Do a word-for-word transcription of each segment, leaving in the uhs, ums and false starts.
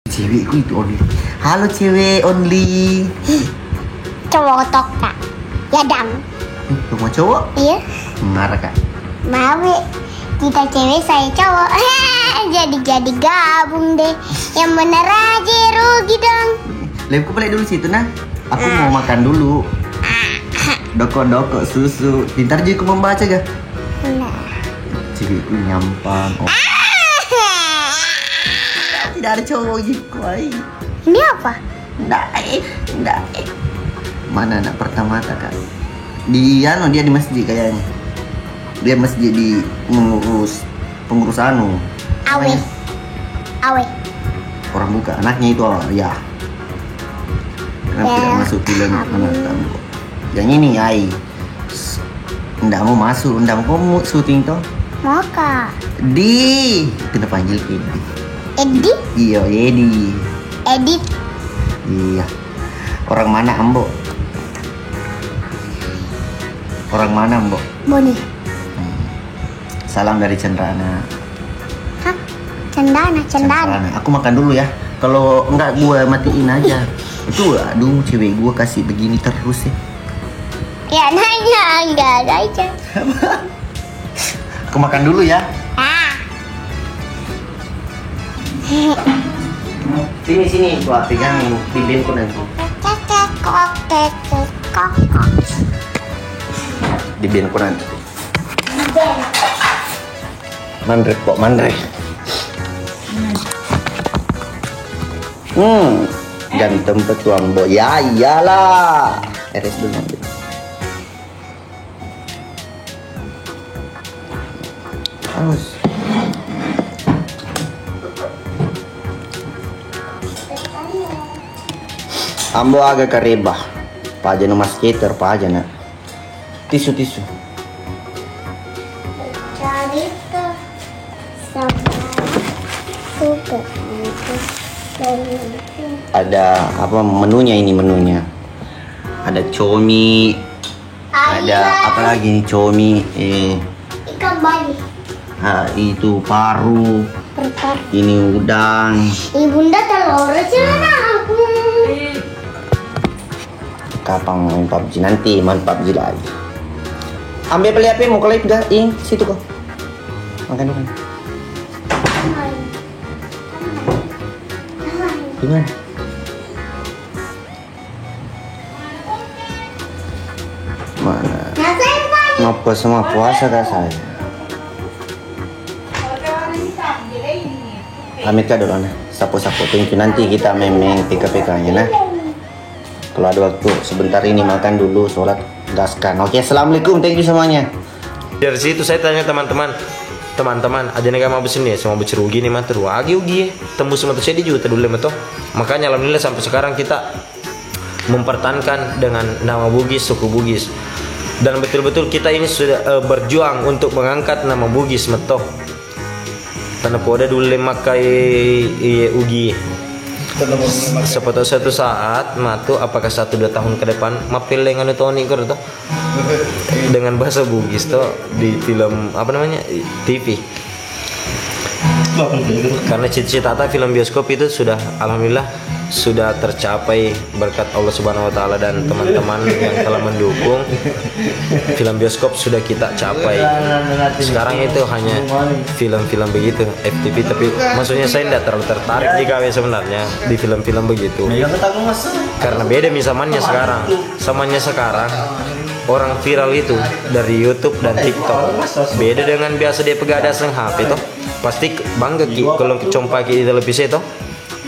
Cewekku itu only. Halo cewek only. Cowok tok, Kak. Ya, dang. Eh, lu mau cowok? Iya. Marah, Kak. Mau, kita cewek, saya cowok. Jadi-jadi gabung deh. Yang mana raja rugi dong. Lem, ku balik dulu situ, nah. Aku mau makan dulu. Doko-doko susu. Pintar juga membaca, gak? Enggak. Cewekku nyampang. Oh. Tidak ada cowok gitu, ai. Ini apa? Ndak, eh, ndak, eh. Mana anak pertama ta, Kak? Di anu, dia di masjid kayaknya. Dia masjid di mengurus, pengurus anu. Awe. Namanya? Awe. Orang buka, anaknya itu, oh, ya. Kenapa tidak masuk film anak tamu? Yang ini, ai. Ndak mau masuk, ndak mau kamu syuting toh? Mau, Kak. Di, kita panggil Edi. Edi? Iya, Edi. Edit. Iya. Orang mana, Ambo? Orang mana, Ambo? Bone. Hmm. Salam dari Cendana. Hah? Cendana, Cendana. Cendana. Aku makan dulu ya. Kalau enggak, gua matiin aja. Itu, aduh, cewek gua kasih begini terus ya. Ya, nanya, enggak ada aja. Aku makan dulu ya. Ah. Sini, sini, gua pegang bibirku nanti. Bibirku nanti. Manre, kok manre. Hmm, ganteng petuang, Bo. Ya iyalah. Eres dulu nanti. Aus. Ambo aga kareba. Pajana masketer, pajana. Tisu, tisu. Carita sama suka itu. Ada apa menunya ini, menunya? Ada comi, ada apa lagi nih, comi, eh, ikan bali. Ah, itu paru. Perpar. Ini udang. Ih, Bunda, telur sih, aku. Kapang main pabji, nanti main pabji lagi. Ambil beli H P-mu, kalau itu dah, ih, situ kok. Makan, makan. Gimana? Mana? Ngapa semua puasa kah saya? Pamit kah dulu, nah. Sapo-sapo, thank you. Nanti kita main-main P K P K-nya, nah. Kalau ada waktu sebentar ini, makan dulu, sholat, gaskan. Oke, assalamualaikum, thank you semuanya. Dari situ saya tanya teman-teman, teman-teman, aja nih mau seni, semua becer ugi nih, mah, terus agi ugi, tembus semua tuh saya di juta dulu, mah, toh. Makanya alhamdulillah sampai sekarang kita mempertahankan dengan nama Bugis, suku Bugis. Dan betul-betul kita ini sudah, eh, berjuang untuk mengangkat nama Bugis, mah, toh. Tanapoda dulu makkai, iye, ugi. Siapa tahu suatu saat, matu, apakah satu dua tahun ke depan, mappelleng anu toni koro to? Dengan bahasa Bugis to, di film, apa namanya, T V. Karena cita-cita film bioskop itu sudah, alhamdulillah, sudah tercapai berkat Allah Subhanahu wa Ta'ala dan teman-teman yang telah mendukung. Film bioskop sudah kita capai. Sekarang itu hanya film-film begitu, F T V, tapi maksudnya saya tidak terlalu tertarik di gawe sebenarnya di film-film begitu. Karena beda mi zamannya sekarang. Zamannya sekarang orang viral itu dari YouTube dan TikTok. Beda dengan biasa dia pegadang H P toh. Pasti bangga ki kalau compa ki di televisi toh.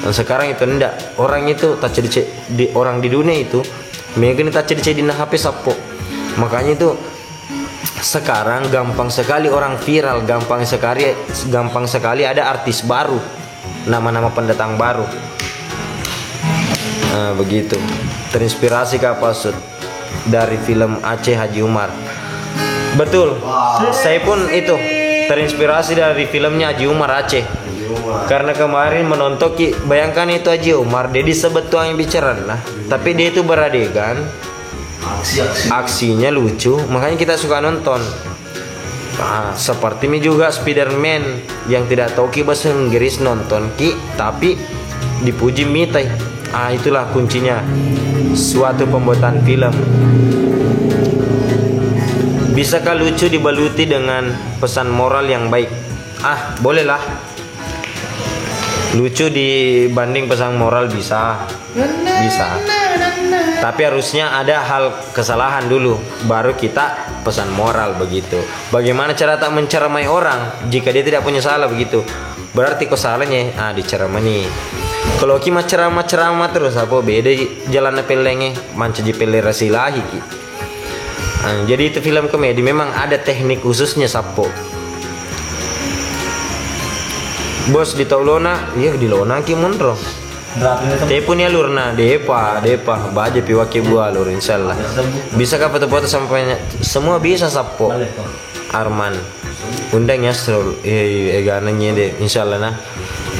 Dan sekarang itu ndak. Orang itu tak cedi-cedi, orang di dunia itu mega ni tak cedi-cedi na H P sappo. Makanya itu sekarang gampang sekali orang viral, gampang sekali, gampang sekali ada artis baru, nama-nama pendatang baru. Nah, begitu. Terinspirasi ke apa, Sud? Dari film Aceh Haji Umar. Betul. Saya pun itu terinspirasi dari filmnya Haji Umar Aceh. Karena kemarin menonton ki, bayangkan itu Haji Umar, dia disebut tuang bicara lah. Tapi dia itu beradegan aksinya lucu, makanya kita suka nonton. Ah, seperti mi juga Spider-Man, yang tidak tahu ki bahasa Inggris, nonton ki, tapi dipuji mitai. Ah, itulah kuncinya suatu pembuatan film. Bisakah lucu dibaluti dengan pesan moral yang baik? Ah, bolehlah. Lucu dibanding pesan moral bisa. Bisa. Tapi harusnya ada hal kesalahan dulu, baru kita pesan moral begitu. Bagaimana cara tak menceramai orang jika dia tidak punya salah begitu? Berarti ko salahnya, ah, diceramani. Kalau ki macceramah-ceramah terus, apa beda jalanna pellenge, mancaji pelle rasi lahi ki. Ah, jadi itu film komedi memang ada teknik khususnya, Sappo. Bos, di tau lona, iya, di lona ki monro. Tepuni alurna, depa, depa, baja pi wake bua alur, insyaallah. Bisa ka foto-foto sampai semua bisa, Sappo. Arman. Undang Yasrul. Eh, eh, gananya deh, insyaallah nah.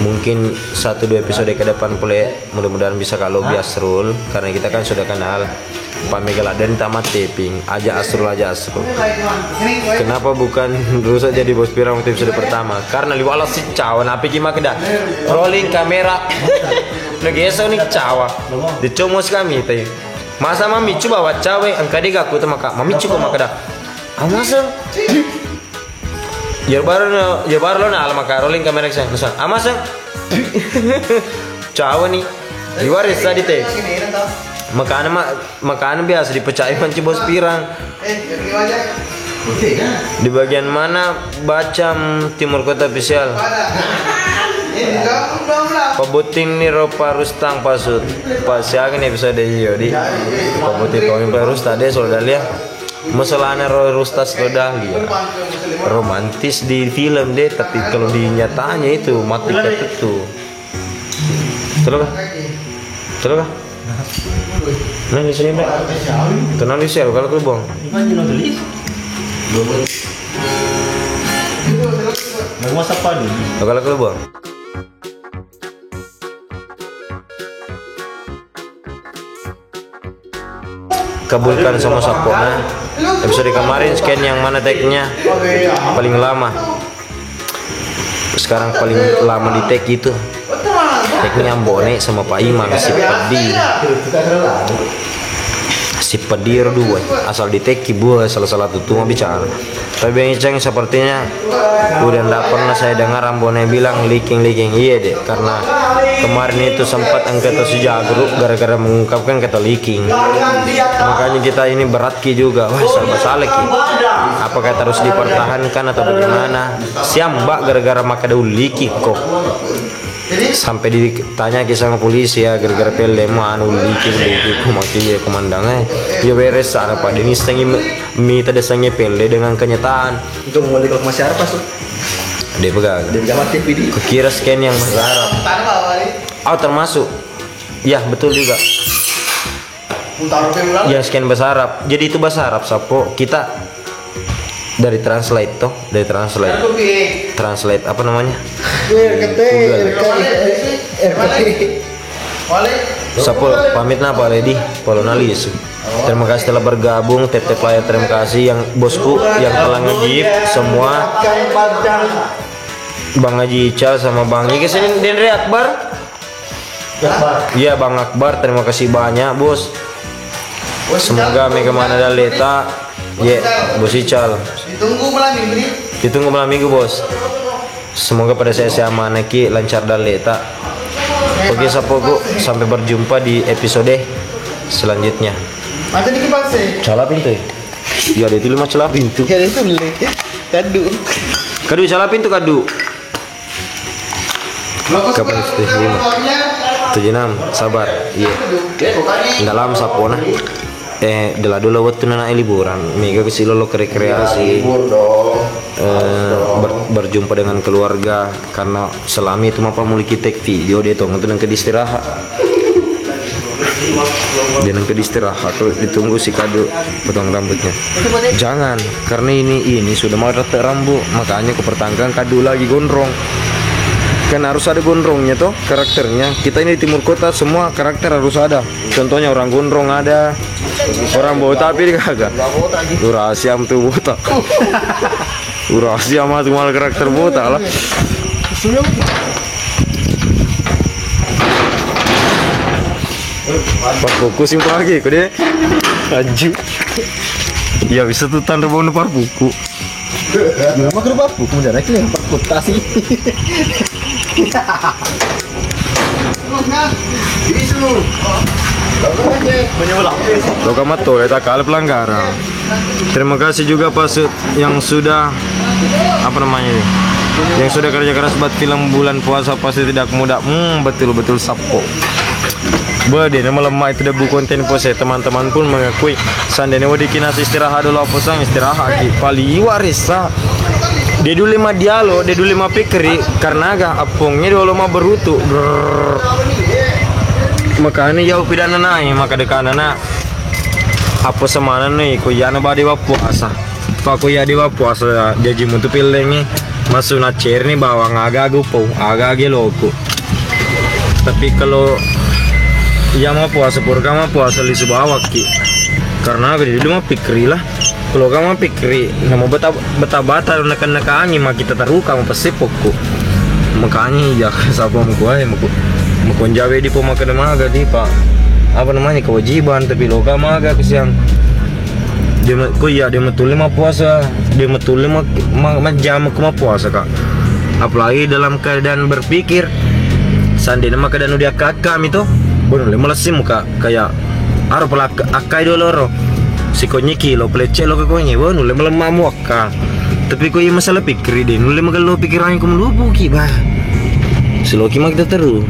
Mungkin satu dua episode ke depan pole, mudah-mudahan bisa kalau Yasrul, karena kita kan sudah kenal. Pak Mega Laden tamat taping, aja Asrul, aja Asrul. Kenapa bukan rusak jadi bos pirang waktu episode pertama? Karena liwala si cawa, napi ki makeda. Rolling kamera. Nageso ni cawa. Dicomo si kami tadi. Masa mami coba wacawe, engka dega aku temaka. Mami cukup makeda. Amasa. Ya baru no, ya baru lo na ala maka rolling kamera ke sana. Amasa. Cawa ni. Liwala sa di te. Makana ma-, makana biasa dipecai manci bos pirang. Di bagian mana bacam Timur Kota Official? Pabotting ni ro Pak Rustang pasut. Pas siaga ni episode iyo di. Pabotting toni Pak Rustang deh, soal Dahlia. Masalahnya ro Rustang soal Dahlia. Romantis di film deh, tapi kalau di nyatanya itu mati itu. Terus kah? Terus kah? Nah, di sini, Mbak. Tenang di sini, kalau aku buang. Kalau aku buang. Kabulkan sama Sappo. Nah, episode kemarin scan yang mana tag-nya paling lama? Sekarang paling lama di tag itu. Tag-nya Ambone sama Pak Imam, si pedih. Si pedih ro dua. Asal di tag ki bua salah-salah tutu bicara. Tapi Bang Iceng sepertinya udah ndak pernah saya dengar Ambone bilang leaking-leaking. Iya deh, karena kemarin itu sempat engka to si Jagru gara-gara mengungkapkan kata leaking. Makanya kita ini berat ki juga. Wah, serba salah ki. Apakah terus dipertahankan atau bagaimana? Siambak gara-gara maka daun leaking kok. Sampai ditanya ki sama polisi ya, gara-gara pelle mu anu leaking, leaking, ku maki ya komandan eh. Ya beres sana, Pak. Denis sengi mita de sengi pelle dengan kenyataan. Itu mau balik ke masyarakat tuh. Dia pegang. Dia pegang mati pidi. Kukira scan yang bahasa Arab. Oh, termasuk. Ya, betul juga. Yang scan bahasa Arab. Jadi itu bahasa Arab, Sappo. Kita dari translate toh, dari translate. Translate apa namanya? Google. Sappo, pamit napa, Lady? Polo nalisu. Terima kasih telah bergabung, tetep layar. Terima kasih yang bosku yang telah nge-gift semua. Bang Haji Ical sama Bang Ica sini, Denre Akbar. Iya, Bang Akbar, terima kasih banyak, Bos. Semoga mega mana daleta. Ye, Bos Ical. Ditunggu malam minggu, Bos. Semoga pada sehat-sehat mana ki, lancar daleta. Oke, Sappoku, sampai berjumpa di episode selanjutnya. Mata dikit, Pak, sih. Salah pintu ya? Iya, ada itu lima celah pintu. Ya, itu le. Kadu. Kadu, salah pintu, kadu. Kapan sudah lima? Tujuh enam, sabar. Iya. Dalam Sappo nah. Eh, dela dulu waktu nana liburan. Mega ke silo lo rekreasi. Eh, ber-, berjumpa dengan keluarga karena selama itu mapa muliki take video dia tong itu nang ke istirahat. Dia nang ke istirahat tuh ditunggu si kadu potong rambutnya. Jangan, karena ini, ini sudah mau rata rambu, makanya kupertahankan kadu lagi gondrong. Kan harus ada gondrongnya toh, karakternya. Kita ini di Timur Kota semua karakter harus ada. Contohnya orang gondrong ada, orang botak pilih kagak. Lu rahasia tuh botak. Lu rahasia mah cuma karakter botak lah. Parpuku simpang lagi, kode. Aju. Iya, bisa tuh tanro bono parpuku. Dulu mah kerupuk, kemudian lagi yang perkutasi. Loka matto, ya, tak kalah pelanggaran. Terima kasih juga Pak Sud yang sudah, apa namanya ini, yang sudah kerja keras buat film bulan puasa, pasti tidak mudah. Hmm, betul-betul sappo. Beh, de' na malemma itu debu konten puasa. Teman-teman pun mengakui, seandainya wedding ki nasi istirahat dulu, apa sang istirahat ki. Paliwa resa. De' dulu ma dialog, de' dulu ma pikkiri, karena aga, appongnge dolo ma berutu. Brrr. Makanya jauh pidana naik, maka dekana na. Apa semana nih, ko iyana bade wa puasa. Pako iya de' wa puasa, jaji mutu pillengngi. Masuna cerni bawang aga-aga upau, aga-aga loko. Tapi kalau iya ma puasa, pura ka ma puasa lisu bawakki. Karena aga dulu ma pikkiri lah. Kalau ka ma pikkiri, namo beta-, beta-bata naka-naka angin ma kita taruka ma pasti pokko. Makanya iya, sapa muku ae muku. Muku jawe di po makan maga di, Pak. Apa namanya, kewajiban, tapi loka maga kesiang. De' ma-, ko iya, de' matulle mappuasa, de' matulle ma-, ma-, majjama ko mappuasa, Kak. Apalagi dalam keadaan berpikir, seandainya maka danu diakka-akka mi to, benulle malessi muka, kayak, aro pala ak-, akkai dolo ro. Sikonye kilo, pelecce lo ke konye, benulle malemma muakka. Tapi ko iya masalah pikir, de' nulle magello pikirangi ko melupu ki, bah. Siloki ma kita teru.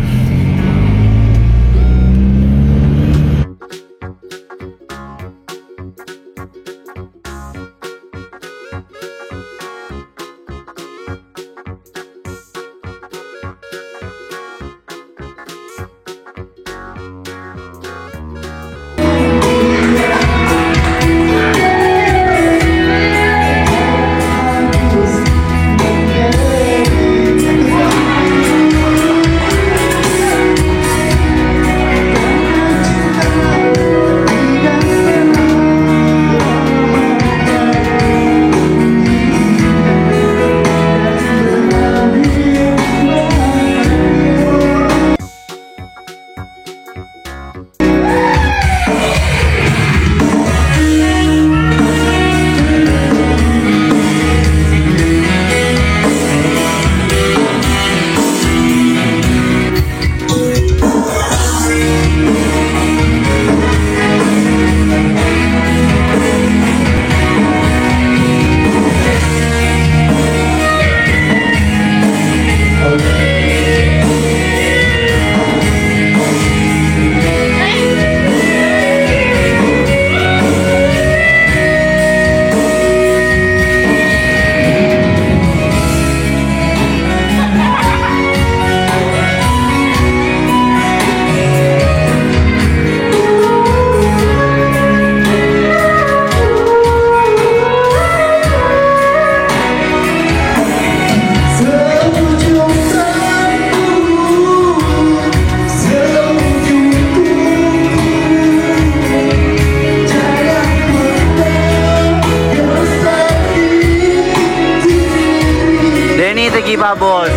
Deni tegi babos.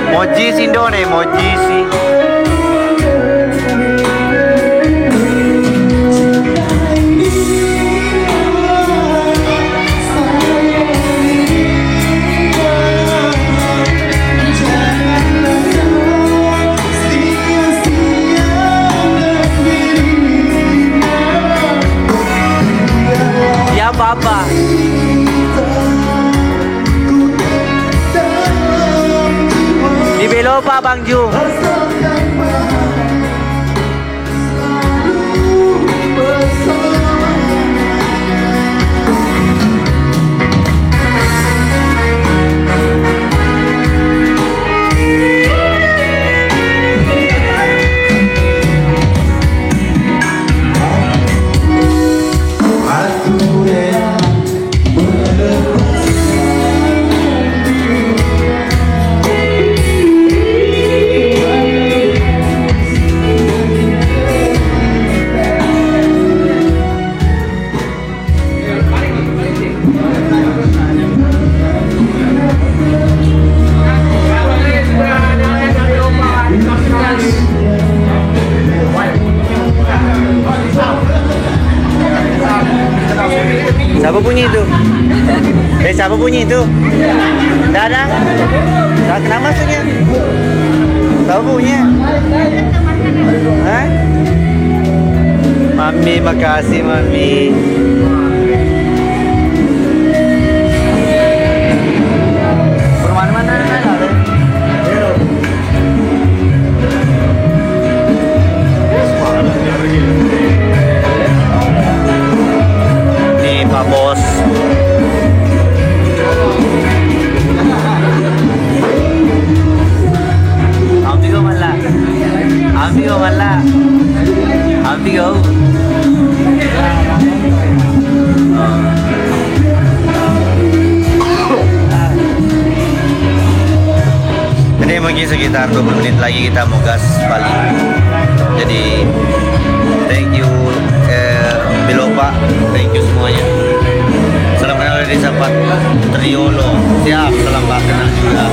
Mojisi Indone, mojisi. Ya, Bapa. Dibelopa, Bang Ju. Bunyi itu. Eh, siapa bunyi itu? Dadang? Nah, kenapa maksudnya? Tahu bunyi? Hah? Mami, makasih, Mami. Perumahan mana? Nih, Pak Bos. Ambil mala. Ambil mala. Ambil. Jadi mungkin sekitar dua puluh menit lagi kita mau gas balik. Jadi thank you, eh, Bilopa, thank you semuanya. Salam kenal dari Sapat Triolo. Siap, salam kenal juga.